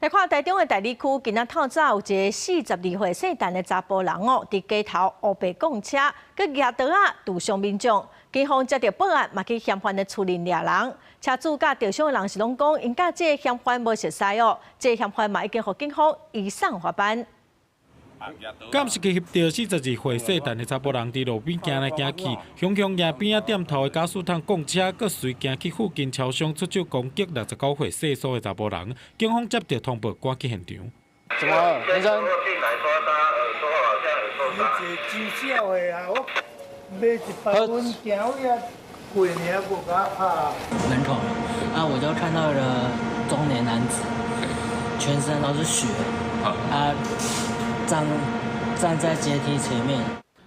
來看台中的大里區，今仔透早有一个42歲姓陳的查埔人哦，佇街頭烏白摃車，閣舉刀仔揬傷民眾。警方接著報案，嘛去嫌犯的厝裡掠人。車主佮著傷的人是攏講，𪜶佮這个嫌犯無熟似哦，這个嫌犯嘛已經予警方移送法辦。敢是去翕著42歲姓陳的查埔人佇路邊行來行去，雄雄蜈邊仔店頭的膠水桶摃車，閣隨行去附近超商出手攻擊69歲姓蘇的查埔人。警方接著通報，趕去現場。怎麼了，先生？伊一個少的啊，我買100蚊，行遐過爾無共我拍。門口啊，我就看到了中年男子，全身都是血，啊，站在階梯前面。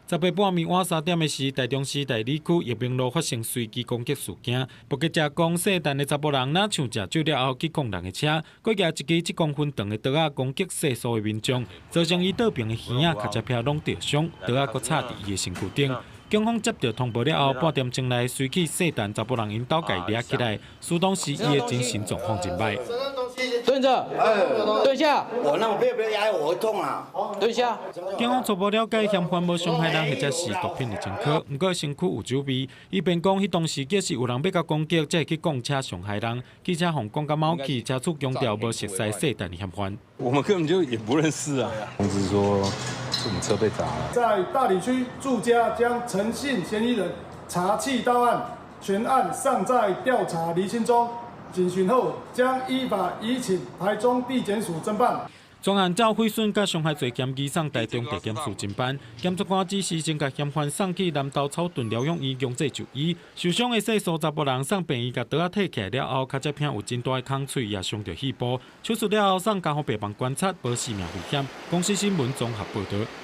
18半暝晚3點的時，台中市大里區益民路發生隨機攻擊事件。目擊者講，姓陳的查埔人若像食酒了後去摃人的車，閣舉一支7公分長的刀仔攻擊姓蘇的民眾，造成伊倒爿的耳仔、跤脊鉸攏著傷，刀仔閣插佇伊的身軀頂。警方接著通報了後，半點鐘內隨去姓陳查埔人𪜶兜共伊掠起來，事當時伊的精神狀況真䆀。蹲著，蹲下。我那我不要不要壓我會痛啊。蹲下。警方初步了解，嫌犯無傷害人或者是毒品的前科，毋過身軀有酒味。伊辯講，彼當時抑是有人欲共攻擊，才會去摃車傷害人。記者予講甲冒去，車主強調無熟似姓陳的嫌犯。我們根本就也不認識啊。通知說是我們車被砸了。在大里區住家將陳姓嫌疑人查緝到案，全案尚在調查釐清中。警詢後將依法移請台中地檢署偵辦。全案照毀損佮傷害罪嫌移送台中地檢署偵辦。檢察官指示先共嫌犯送去南投草屯療養院強制就醫。受傷的姓蘇查埔人送病院共刀仔提起來了後，跤脊鉸有真大的空喙，也傷著肺部。手術了後送加護病房觀察，無性命危險。公視新聞綜合報導。